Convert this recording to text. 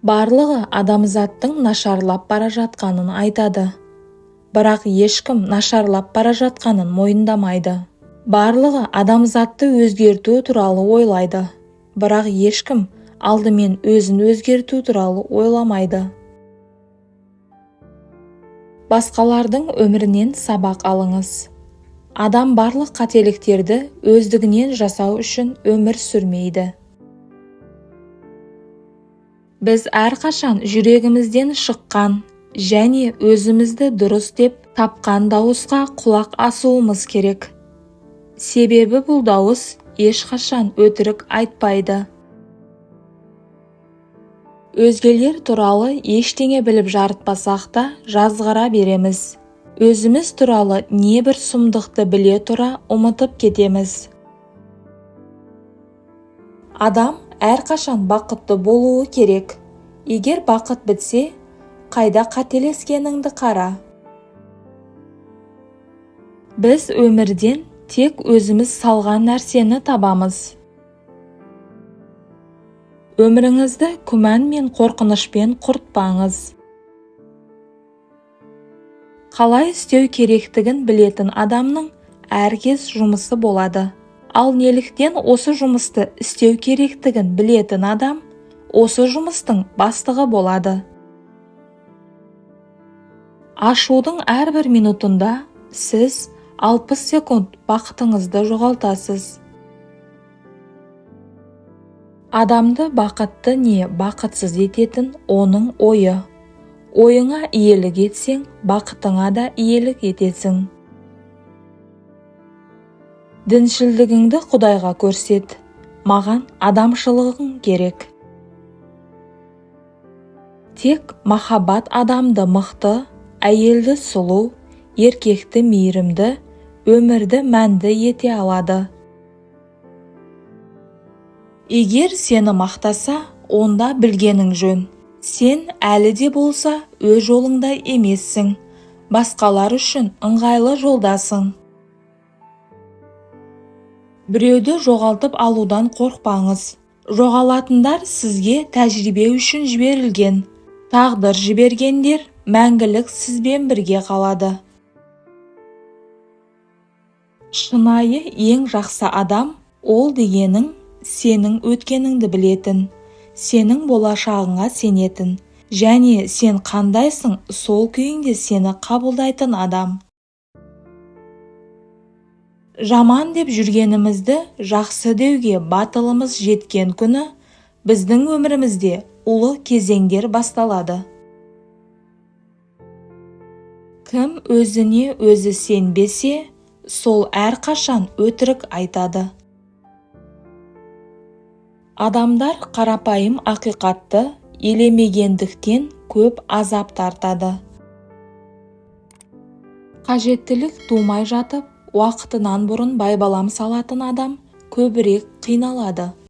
Барлығы адамзаттың нашарлап бара жатқанын айтады. Бірақ ешкім нашарлап бара жатқанын мойындамайды. Барлығы адамзатты өзгерту туралы ойлайды. Бірақ ешкім алдымен өзін өзгерту туралы ойламайды. Басқалардың өмірінен сабақ алыңыз. Адам барлық қателіктерді өздігінен жасау үшін өмір сүрмейді. Біз әрқашан жүрегімізден шыққан және өзімізді дұрыс деп тапқан дауысқа құлақ асуымыз керек. Себебі бұл дауыс ешқашан өтірік айтпайды. Өзгелер туралы ештеңе біліп жарытпасақ та жазғыра береміз. Өзіміз туралы небір сұмдықты біле тұра ұмытып кетеміз. Адам әрқашан бақытты болуы керек. Егер бақыт бітсе, қайда қателескеніңді қара. Біз өмірден тек өзіміз салған нәрсені табамыз. Өміріңізді күмән мен қорқынышпен құртпаңыз. Қалай істеу керектігін білетін адамның әркез жұмысы болады. Ал неліктен осы жұмысты істеу керектігін білетін адам осы жұмыстың бастығы болады. Ашудың әрбір минутында сіз 60 секунд бақытыңызды жоғалтасыз. Адамды бақытты не бақытсыз ететін оның ойы. Ойыңа иелік етсең, бақытыңа да иелік етесің. Діншілдігіңді Құдайға көрсет, маған адамшылығың керек. Тек махаббат адамды мықты, әйелді сұлу, еркекті мейірімді, өмірді мәнді ете алады. Егер сені мақтаса, онда білгенің жөн. Сен әлі де болса өз жолыңда емессің, басқалар үшін ыңғайлы жолдасың. Біреуді жоғалтып алудан қорықпаңыз. Жоғалатындар сізге тәжірибе үшін жіберілген. Тағдыр жібергендер мәңгілік сізбен бірге қалады. Шынайы ең жақсы адам ол дегенің сенің өткеніңді білетін, сенің болашағыңа сенетін және сен қандайсың сол күйіңде сені қабылдайтын адам. Жаман деп жүргенімізді жақсы деуге батылымыз жеткен күні біздің өмірімізде ұлы кезеңдер басталады. Кім өзіне өзі сенбесе, сол әрқашан өтірік айтады. Адамдар қарапайым ақиқатты елемегендіктен көп азап тартады. Қажеттілік тумай жатып, уақытынан бұрын байбалам салатын адам көбірек қиналады.